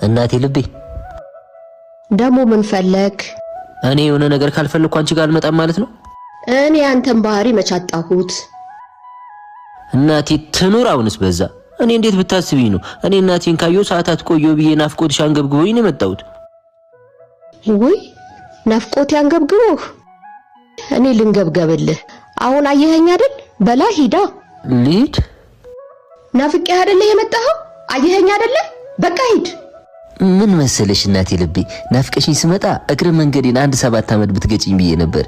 እናቴ ልቤ ደግሞ ምን ፈለግ? እኔ የሆነ ነገር ካልፈለግኩ አንቺ ጋር አልመጣም ማለት ነው? እኔ አንተን ባህሪ መቻጣሁት። እናቴ ትኑር። አሁንስ በዛ። እኔ እንዴት ብታስቢኝ ነው? እኔ እናቴን ካየሁ ሰዓታት ቆየሁ ብዬ ናፍቆትሽ አንገብግቦኝ ነው የመጣሁት። ውይ ናፍቆት ያንገብግቦህ? እኔ ልንገብገብልህ። አሁን አየኸኝ አይደል? በላ ሂዳ። ልሂድ? ናፍቄህ አይደለ የመጣኸው? አየኸኝ አይደለ? በቃ ሂድ። ምን መሰለሽ እናቴ ልቤ፣ ናፍቀሽኝ ስመጣ እግረ መንገዴን አንድ 7 አመት ብትገጭኝ ብዬ ነበር።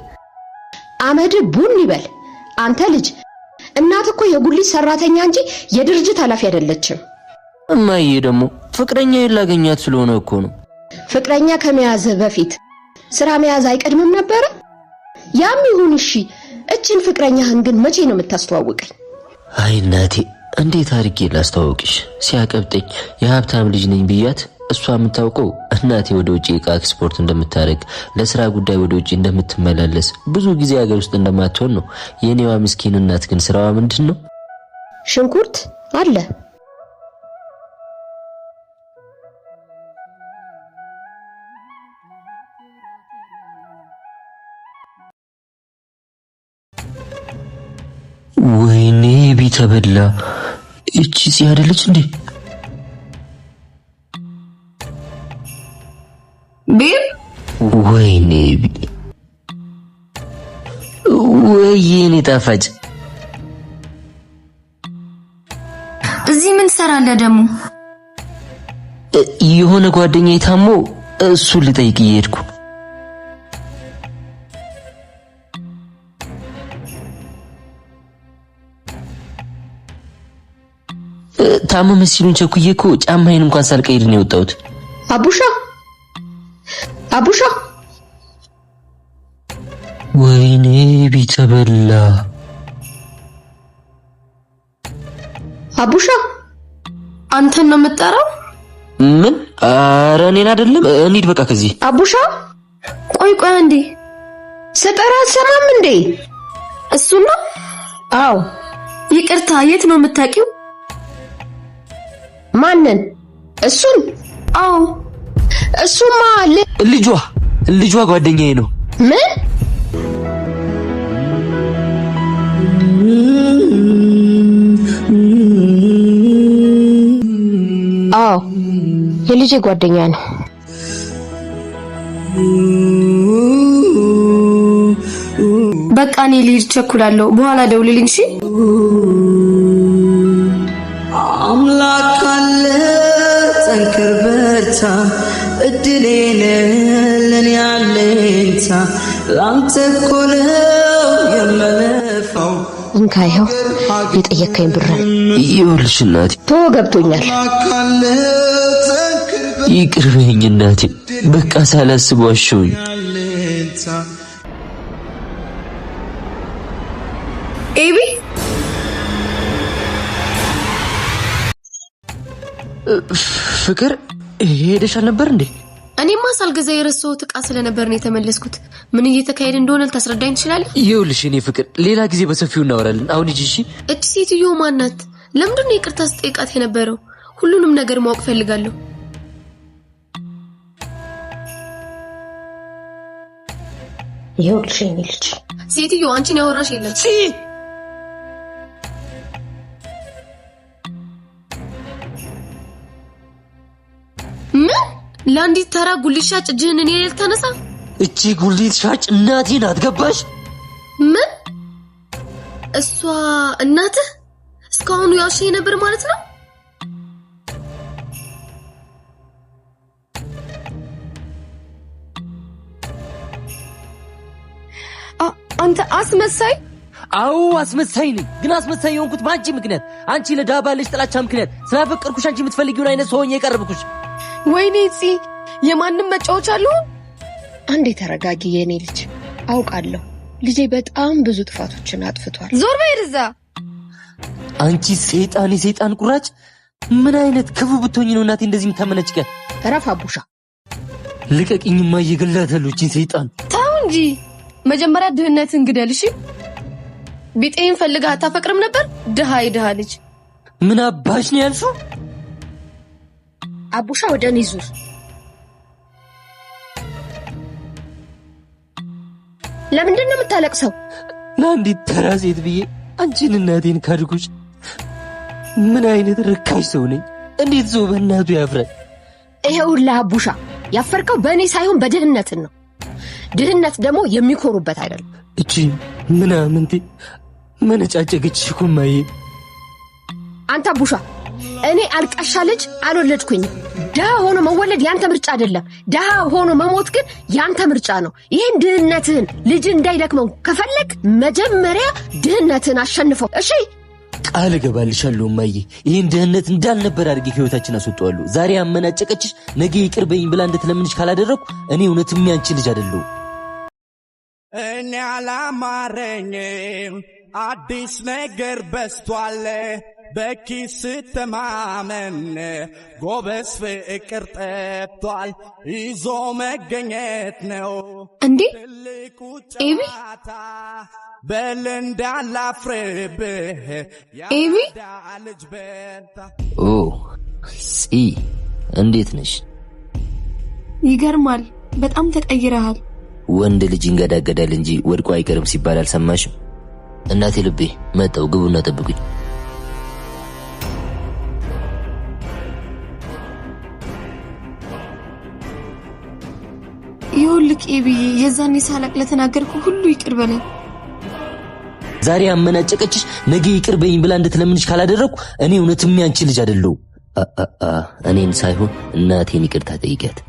አመድ ቡን ይበል። አንተ ልጅ፣ እናት እኮ የጉሊት ሰራተኛ እንጂ የድርጅት ኃላፊ አይደለችም። እማዬ ደግሞ ፍቅረኛ ላገኛት ስለሆነ እኮ ነው። ፍቅረኛ ከመያዝህ በፊት ስራ መያዝ አይቀድምም ነበረ? ያም ይሁን እሺ፣ እችን ፍቅረኛህን ግን መቼ ነው የምታስተዋውቀኝ? አይ እናቴ፣ እንዴት አድርጌ ላስተዋውቅሽ? ሲያቀብጠኝ የሀብታም ልጅ ነኝ ብያት፣ እሷ የምታውቀው እናቴ ወደ ውጭ ዕቃ ኤክስፖርት እንደምታደርግ፣ ለስራ ጉዳይ ወደ ውጭ እንደምትመላለስ፣ ብዙ ጊዜ ሀገር ውስጥ እንደማትሆን ነው። የኔዋ ምስኪን እናት ግን ስራዋ ምንድን ነው? ሽንኩርት አለ። ወይኔ ቢተበላ፣ እቺ ጽ አይደለች እንዴ? Babe። ወይኔ ወይኔ ጣፋጭ። እዚህ ምን ትሰራለህ ደግሞ? የሆነ ጓደኛዬ ታሞ እሱን ልጠይቅ እየሄድኩ። ታመመ ሲሉኝ ቸኩዬ እኮ ጫማዬን እንኳን ሳልቀይር ነው የወጣሁት። አቡሻ፣ አቡሻ። ወይኔ ቢተበላ። አቡሻ። አንተን ነው የምጠራው? ምን? ኧረ እኔን አይደለም። እንሂድ በቃ ከዚህ። አቡሻ። ቆይ ቆይ አንዴ። ስጠራ አትሰማም እንዴ? እሱን ነው? አዎ። ይቅርታ፣ የት ነው የምታውቂው? ማንን? እሱን? አዎ። እሱማ ልጇ ጓደኛዬ ነው። ምን? አዎ፣ የልጄ ጓደኛ ነው። በቃ እኔ ልሂድ፣ ቸኩላለሁ። በኋላ ደውልልኝ እሺ? አምላክ አለ፣ ጠንክር በርታ፣ እድሌ ነህ ለኔ አለኝታ፣ ላንተ እኮ ነው የምለፋው። እንካ፣ ይኸው የጠየከኝ ብር ነው። ይኸውልሽ እናቴ። ቶ ገብቶኛል። አምላክ አለ፣ ጠንክር ይቅር በይኝ እናቴ። በቃ ሳላስብ ዋሸሁኝ። አለኝታ። ኤቢ። ፍቅር፣ ሄደሽ አልነበር እንዴ? እኔማ ሳልገዛ የረሳሁት ዕቃ ስለነበር ነው የተመለስኩት። ምን እየተካሄደ እንደሆነ ልታስረዳኝ ትችላለህ? ይኸውልሽ እኔ ፍቅር፣ ሌላ ጊዜ በሰፊው እናወራለን። አሁን ሂጂ እሺ። እች ሴትዮ ማናት? ለምንድን ነው ይቅርታ ስጠይቃት የነበረው? ሁሉንም ነገር ማወቅ ፈልጋለሁ። ይኸውልሽ የኔ ልጅ። ሴትዮ፣ አንቺን ያወራሽ የለም። ምን? ለአንዲት ተራ ጉሊት ሻጭ እጅህን እኔ ላይ ልታነሳ? እቺ ጉሊት ሻጭ እናቴ ናት። ገባሽ? ምን? እሷ እናትህ? እስካሁኑ ያውሽ ነበር ማለት ነው? አንተ አስመሳይ! አዎ አስመሳይ ነኝ። ግን አስመሳይ የሆንኩት በአንቺ ምክንያት፣ አንቺ ለድሃ ባለሽ ጥላቻ ምክንያት ስላፈቀርኩሽ አንቺ የምትፈልጊውን አይነት ሰው ሆኜ የቀረብኩሽ። ወይኔ ፂ፣ የማንም መጫወቻ አልሆን። አንዴ ተረጋጊ የኔ ልጅ። አውቃለሁ ልጄ በጣም ብዙ ጥፋቶችን አጥፍቷል። ዞር በይ እዛ። አንቺ ሰይጣን፣ የሰይጣን ቁራጭ! ምን አይነት ክፉ ብትሆኝ ነው እናቴ እንደዚህ የምታመነጭቂያት? እረፍ አቡሻ። ልቀቂኝማ፣ እየገላታለሁ እቺን ሰይጣን። ተው እንጂ፣ መጀመሪያ ድህነትን ግደል። እሺ፣ ቢጤን ፈልገህ አታፈቅርም ነበር? ድሃ የድሃ ልጅ። ምን አባሽ ነው ያልሽው? አቡሻ ወደ እኔ ዙር። ለምንድን ነው የምታለቅሰው? ለአንዲት ተራ ሴት ብዬ አንቺን እናቴን ካድኩሽ። ምን አይነት ርካሽ ሰው ነኝ? እንዴት ሰው በእናቱ ያፍራል? ይኸውልህ አቡሻ፣ ያፈርከው በእኔ ሳይሆን በድህነትን ነው። ድህነት ደግሞ የሚኮሩበት አይደለም። እቺ ምናምንቴ መነጫጨገችሽ እኮ እማዬ። አንተ አቡሻ፣ እኔ አልቃሻ ልጅ አልወለድኩኝም። ድሃ ሆኖ መወለድ ያንተ ምርጫ አይደለም። ድሃ ሆኖ መሞት ግን ያንተ ምርጫ ነው። ይህን ድህነትህን ልጅ እንዳይደክመው ከፈለግ መጀመሪያ ድህነትህን አሸንፈው። እሺ? ቃል እገባልሻለሁ እማዬ፣ ይህን ድህነት እንዳልነበር አድርጌ ከህይወታችን አስወጣዋለሁ። ዛሬ አመናጨቀችሽ፣ ነገ ይቅር በይኝ ብላ እንድትለምንሽ ካላደረግኩ እኔ እውነትም ያንቺ ልጅ አይደለሁም። እኔ አላማረኝም፣ አዲስ ነገር በስቷል። በኪስ ተማመን ጎበዝ፣ ፍቅር ጠፍቷል። ይዞ መገኘት ነው እንዴ ትልቁ ኤቢ? ጨዋታ። በል እንዳላፍርብህ ኤቢ? ያራዳ ልጅ በርታ። ኦ ፂ፣ እንዴት ነሽ? ይገርማል። በጣም ተቀይረሃል። ወንድ ልጅ ይንገዳገዳል እንጂ ወድቆ አይቀርም ሲባል አልሰማሽም? እናቴ ልቤ መጣው፣ ግቡና ጠብቁኝ። ይኸውልህ ኤቢዬ፣ የዛኔ ሳላቅ ለተናገርኩ ሁሉ ይቅር በለኝ። ዛሬ አመናጨቀችሽ፣ ነገ ይቅር በይኝ ብላ እንድትለምንሽ ካላደረግኩ እኔ እውነትም ያንቺ ልጅ አይደለሁም። አ አ አ እኔን ሳይሆን እናቴን ይቅርታ ጠይቂያት።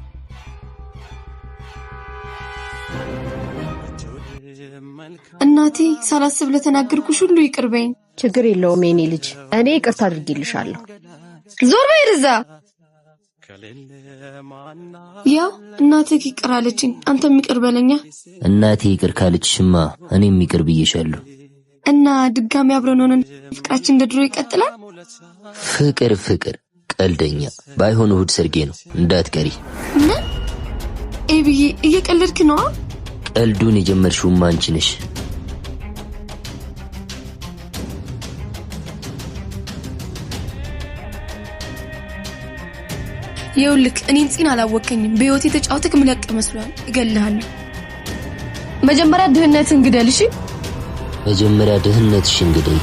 እናቴ፣ ሳላስብ ለተናገርኩሽ ሁሉ ይቅር በይኝ። ችግር የለውም የኔ ልጅ፣ እኔ ይቅርታ አድርጌልሻለሁ። ዞር በይ ርዛ። ያው እናትህ ይቅር አለችኝ፣ አንተም ይቅር በለኛ። እናቴ ይቅር ካለችሽማ እኔም ይቅር ብዬሻለሁ። እና ድጋሚ አብረን ሆነን ፍቅራችን እንደ ድሮ ይቀጥላል። ፍቅር ፍቅር ቀልደኛ ባይሆን እሁድ ሰርጌ ነው፣ እንዳትቀሪ። ምን ኤቢዬ፣ እየቀለድክ ነዋ? ቀልዱን የጀመርሽውማ አንቺ ነሽ። ይኸውልህ እኔን ፂን አላወከኝም። በህይወቴ ተጫውተህ ምለቅ መስሏል። እገልሃለሁ። መጀመሪያ ድህነትን ግደል። እሺ? መጀመሪያ ድህነትሽን ግደይ።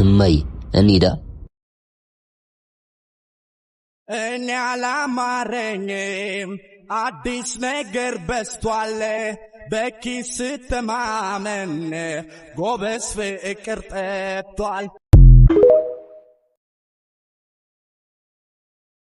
እማዬ እንሂዳ። እኔ አላማረኝም፣ አዲስ ነገር በስቷል። በኪስ ተማመን ጎበዝ፣ ፍቅር ጠፍቷል።